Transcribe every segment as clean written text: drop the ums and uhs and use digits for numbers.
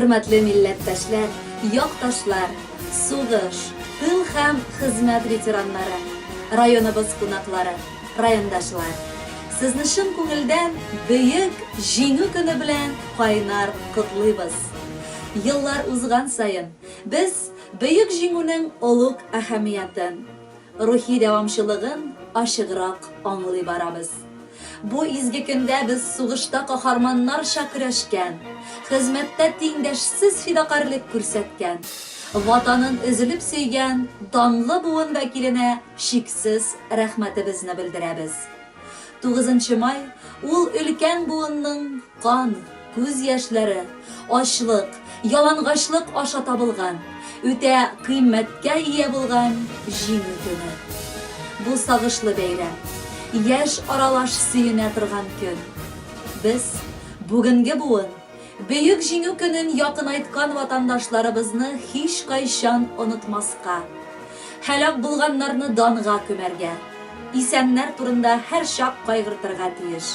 Хөрмәтле милләттәшләр, якташлар, сугыш, тыл һәм хезмәт ветераннары, районыбыз кунаклары, райондашлар! Сезне чын күңелдән Бөек Җиңү көне белән кайнар котлыйбыз! Еллар узган саен, без Бөек Җиңүнең олуг әһәмиятен, рухи дәвамчылыгын ачыграк аңлый барабыз. Бу изге көндә без сугышта каһарманнарча көрәшкән, хезмәттә тиңдәшсез фидакарьлек күрсәткән, Ватанын өзелеп сөйгән данлы буын вәкиленә чиксез рәхмәтебезне белдерәбез. Тугызынчы май, ул өлкән буынның кан, күз яшьләре, ачлык, ялангачлык аша табылган, үтә кыйммәткә ия булган Җиңү көне. Бу сагышлы бәйрәм, яшь аралаш сөенә торган көн. Без, бүгенге буын, Бөек Җиңү көнен якынайткан ватандашларыбызны һичкайчан онытмаска, һәлак булганнарны данга күмәргә, исәннәр турында һәрчак кайгыртырга тиеш.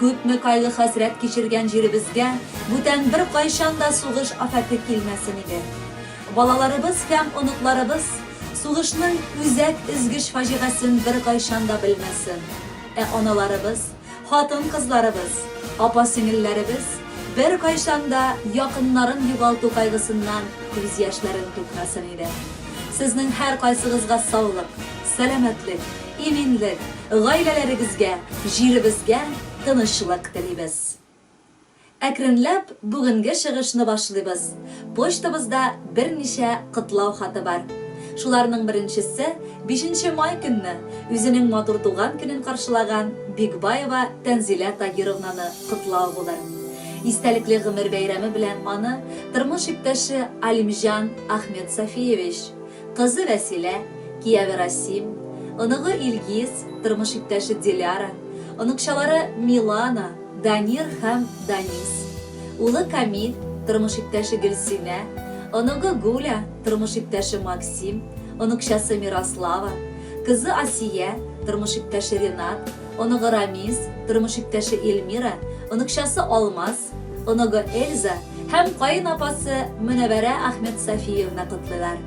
Күпме кайгы-хәсрәт кичергән җиребезгә бүтән беркайчан да сугыш афәте килмәсен иде. Балаларыбыз һәм оныкларыбыз сугышның үзәк өзгеч фаҗигасен беркайчан да белмәсен. Ә аналарыбыз, хатын-кызларыбыз, апа-сеңелләребез беркайчан да якыннарын югалту кайгысыннан күз яшьләрен түкмәсен иде. Сезнең һәркайсыгызга саулык, сәламәтлек, иминлек, гаиләләрегезгә, җиребезгә тынычлык телибез. Әкренләп бүгенге чыгышны башлыйбыз. Почтабызда берничә котлау хаты бар. Шуларның беренчесе, бишенче май көнне үзенең матур туган көнен каршылаган Бикбаева Тәнзилә Тагировнаны котлау булыр. Истәлекле гомер бәйрәме белән аны тормыш иптәше Алимҗан Ахмедсафиевич, кызы Вәсилә, кияве Расим, оныгы Илгиз, тормыш иптәше Диляра, оныкчалары Милана, Данир һәм Данис, улы Камил, тормыш иптәше Гөлсинә, оныгы Гуля, тормыш иптәше Максим, оныкчасы Мирослава, кызы Асия, тормыш иптәше Ренат, оныгы Рамис, тормыш иптәше Эльмира, оныкчасы Алмаз, оныгы Эльза һәм каенапасы Мөнәвәрә Ахмедсафиевна котлыйлар.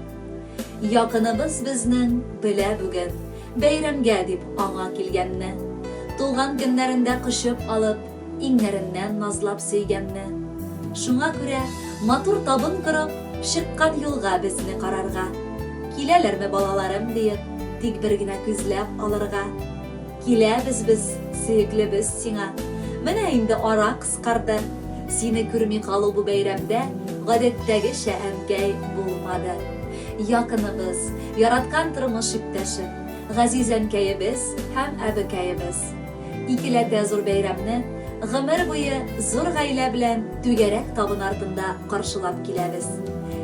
Якыныбыз безнең белә бүген, бәйрәмгә дип аңа килгәнне. Туган көннәрендә кочып алып, иңнәреннән назлап сөйгәнне. Шуңа күрә, матур табын корып, чыккан юлга безне карарга. Киләләрме балаларым диеп, тик бер генә күзләп алырга. Киләбез без, сөеклебез, сиңа. Менә инде ара кыскарды. Сине күрми калу бу бәйрәмдә, гадәттәгечә, әнкәй, булмады. Якыныбыз, яраткан тормыш иптәшем, газиз әнкәебез һәм әбекәебез. Икеләтә зур бәйрәмне гомер буе зур гаилә белән түгәрәк табын артында каршылап киләбез.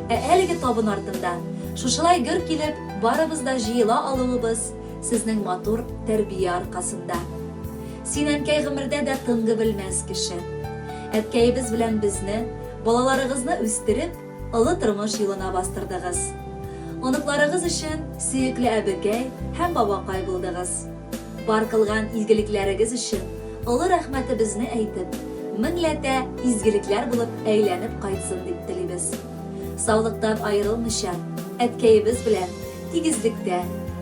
Ә әлеге табын артында шушылай гөр килеп барыбыз да җыела алуыбыз, Сезнең матур тәрбия аркасында. Син, әнкәй, гомердә дә тынгы белмәс кеше. Әткәебез белән безне, балаларыгызны үстереп, олы тормыш юлына бастырдыгыз. Оныкларыгыз өчен сөекле әбекәй һәм бабакай булдыгыз. Бар кылган изгелекләрегез өчен олы рәхмәтебезне әйтеп, меңләтә изгелекләр булып әйләнеп кайтсын дип телибез. Саулыктан аерылмыйча, әткәебез белән Тигезлектә,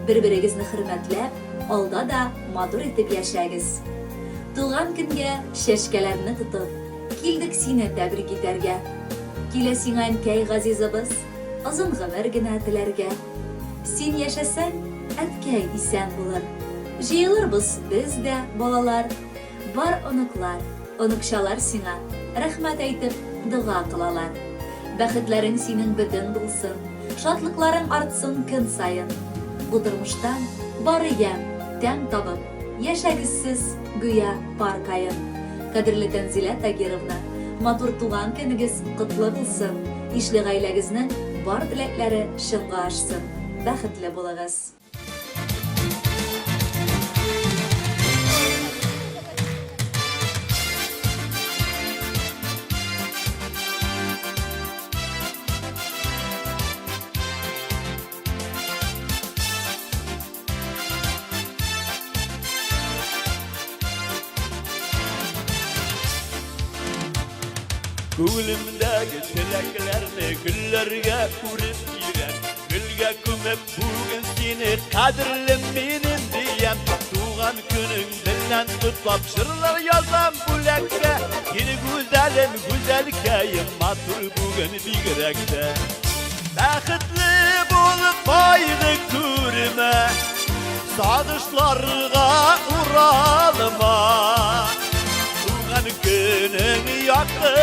бер-берегезне хөрмәтләп, алда да матур итеп яшәгез. Туган көнгә чәчкәләрне тотып, килдек сине тәбрик итәргә. Килә сиңа әнкәй газизыбыз, озын гомер генә теләргә. Син яшәсәң, әткәй исән булыр. Җыелырбыз без дә, балалар. Бар оныклар, оныкчалар сиңа рәхмәт әйтеп, дога кылалар. Бәхетләрең синең бөтен булсын, шатлыкларың артсын көн саен. Бу тормыштан бары ямь, тәм табып, яшәгез сез, гүя пар каен. Кадерле Тәнзилә Тагировна, матур туган көнегез котлы булсын, ишле гаиләгезнең бар теләкләре чынга ашсын, бәхетле булыгыз! Күңелемдәге теләкләрне гөлләргә үреп бирәм. Гөлгә күмеп бүген сине кадерлем минем диям. Туган көнең белән котлап җырлар язам бүләккә. Сине гүзәлем, гүзәлкәем, матур бүген бигрәк тә. Бәхетле булып кайгы күрмә, сагышларга уралма. Туган көнең якты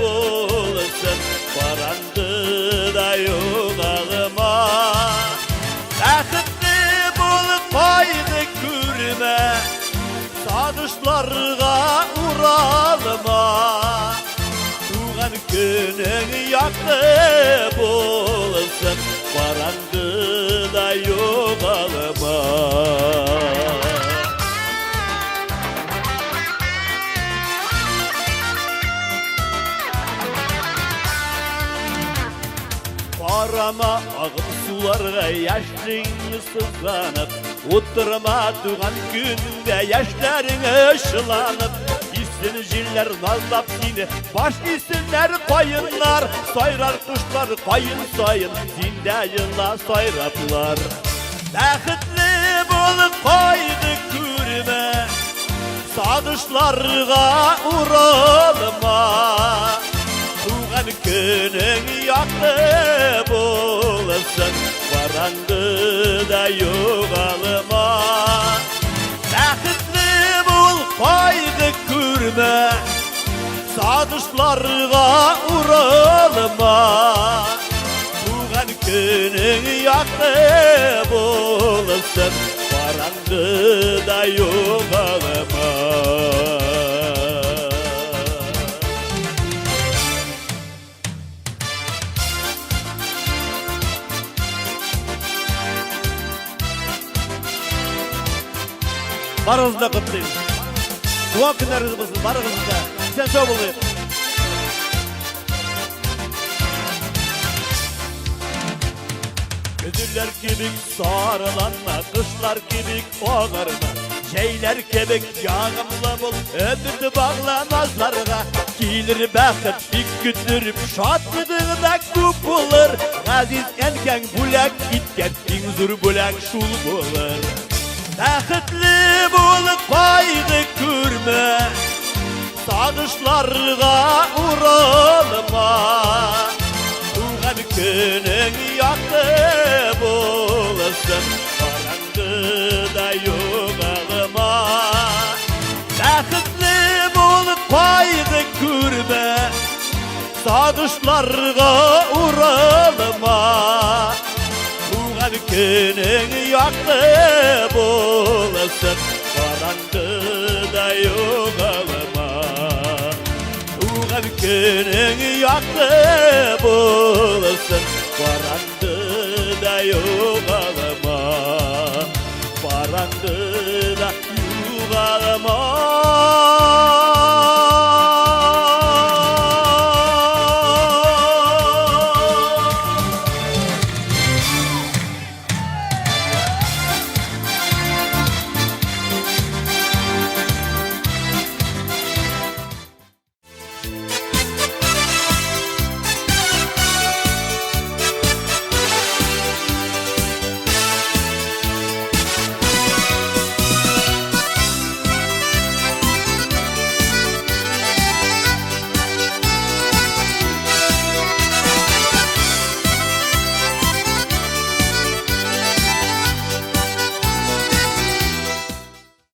булсын, караңгыда югалма. Бәхетле булып кайгы күрмә, сагышларга уралма. Туган көнең якты булсын, караңгыда югалма. Карама агым суларга яшьлегеңне сызганып, Утырма туган көнеңдә яшьләрең ышыланып, Исен җилләр назлап сине, баш исеннәр каеннар, Сайрар кошлар каен саен, син дә ела сайраплар. Бәхетле булып кайгы күрмә, сагышларга уралма. Туган көнең якты булсын, караңгыда югалма. Бәхетле бул, кайгы күрмә, сагышларга уралма. Туган көнең якты булсын, караңгыда югалма. Барыгызны да котлыйм. Туган көннәрегез булсын, барыгызны да. Исән сау булыйк. Көзләр кебек сарыланма, кышлар кебек агарма, җәйләр кебек ягымлы бул, өмет багла назларга. Килер бәхет бик көттереп, шатлыгың да күп булыр. Газиз әнкәң бүләк иткән иң зур бүләк шул булыр. Бәхетле булып кайгы күрмә, сагышларга уралма. Туган көнең якты булсын, караңгыда югалма. Бәхетле булып кайгы күрмә, сагышларга уралма. Туган көнең якты булсын, караңгыда югалма. Туган көнең якты булсын, караңгыда югалма. Караңгыда